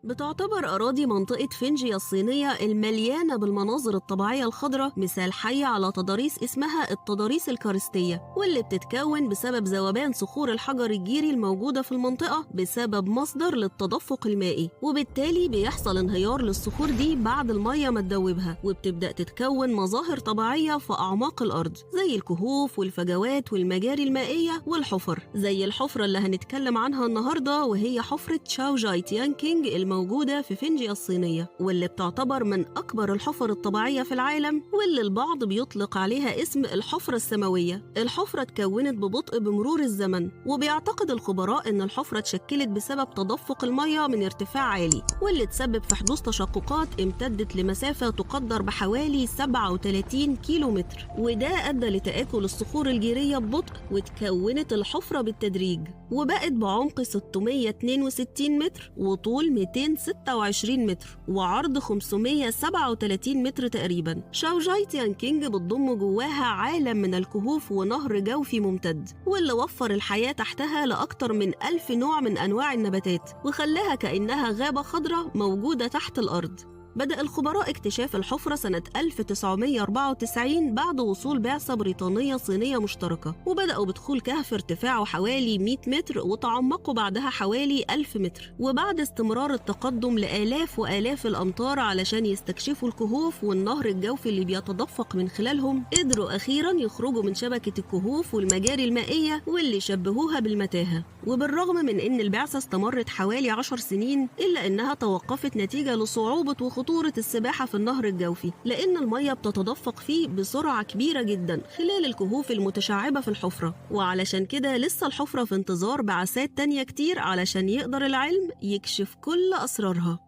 بتعتبر أراضي منطقة فينجيا الصينية المليانة بالمناظر الطبيعية الخضراء مثال حي على تضاريس اسمها التضاريس الكارستية، واللي بتتكون بسبب ذوبان صخور الحجر الجيري الموجودة في المنطقة بسبب مصدر للتدفق المائي، وبالتالي بيحصل انهيار للصخور دي بعد المية ما تدوبها، وبتبدأ تتكون مظاهر طبيعية في أعماق الأرض زي الكهوف والفجوات والمجاري المائية والحفر، زي الحفرة اللي هنتكلم عنها النهاردة وهي حفرة تشاوجاي تيان كينج الموجودة في فينجيا الصينية، واللي بتعتبر من أكبر الحفر الطبيعية في العالم، واللي البعض بيطلق عليها اسم الحفرة السماوية. الحفرة اتكونت ببطء بمرور الزمن، وبيعتقد الخبراء إن الحفرة اتشكلت بسبب تدفق المية من ارتفاع عالي، واللي تسبب في حدوث تشققات امتدت لمسافة تقدر بحوالي 37 كيلومتر، وده أدى لتآكل الصخور الجيرية ببطء، وتكونت الحفرة بالتدريج وبقت بعمق 662 متر وطول 226 متر وعرض 537 متر تقريبا. شاوجاي تيان كينج بتضم جواها عالم من الكهوف ونهر جوفي ممتد، واللي وفر الحياة تحتها لأكتر من 1000 نوع من أنواع النباتات، وخلاها كأنها غابة خضراء موجودة تحت الأرض. بدأ الخبراء اكتشاف الحفرة سنة 1994 بعد وصول بعثة بريطانية صينية مشتركة، وبدأوا بدخول كهف ارتفاعه حوالي 100 متر وتعمقوا بعدها حوالي 1000 متر. وبعد استمرار التقدم لآلاف وآلاف الأمتار علشان يستكشفوا الكهوف والنهر الجوفي اللي بيتدفق من خلالهم، قدروا أخيرا يخرجوا من شبكة الكهوف والمجاري المائية واللي شبهوها بالمتاهة. وبالرغم من إن البعثة استمرت حوالي 10 سنين، إلا إنها توقفت نتيجة لصعوبة وخطورة السباحة في النهر الجوفي، لأن المية بتتدفق فيه بسرعة كبيرة جدا خلال الكهوف المتشعبة في الحفرة. وعلشان كده لسه الحفرة في انتظار بعثات تانية كتير علشان يقدر العلم يكشف كل أسرارها.